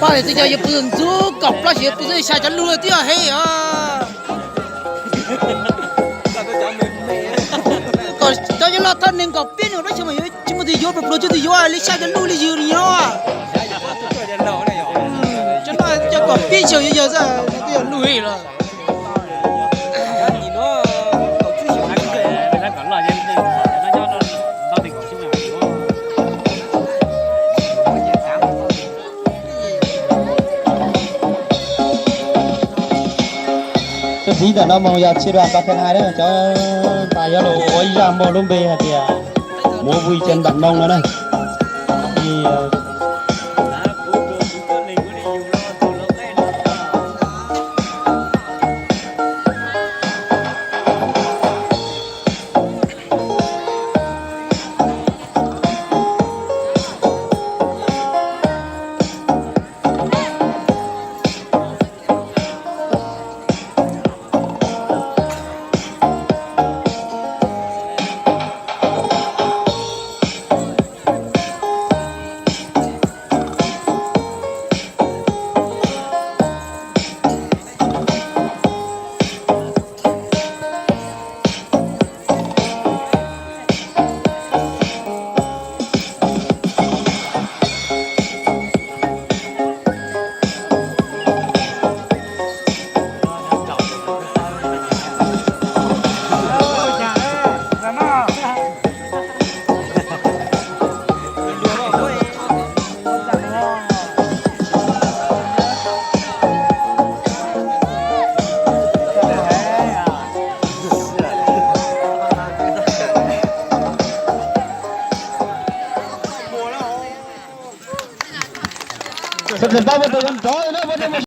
Pab li twb cov yuav pw ntxub kaum plaub xyov yuav pw xya cov lug twb yog heev os. Kom cov yuav los thaj neeg kaum peb neeg plaub xyov mas yuav tsis muaj tus yuav pluag pluag tsis tus yuav li xya cov lug li yws li nyob. Cov no cov kaum peb xyov yuav yog xwb twb yog lug heev los. Txij ntawm no mus yog tsib rau pab thib hai na, cov ntais yog los ua ib zaj npog lub npe hais tias Múa vui trên bàn mông no na.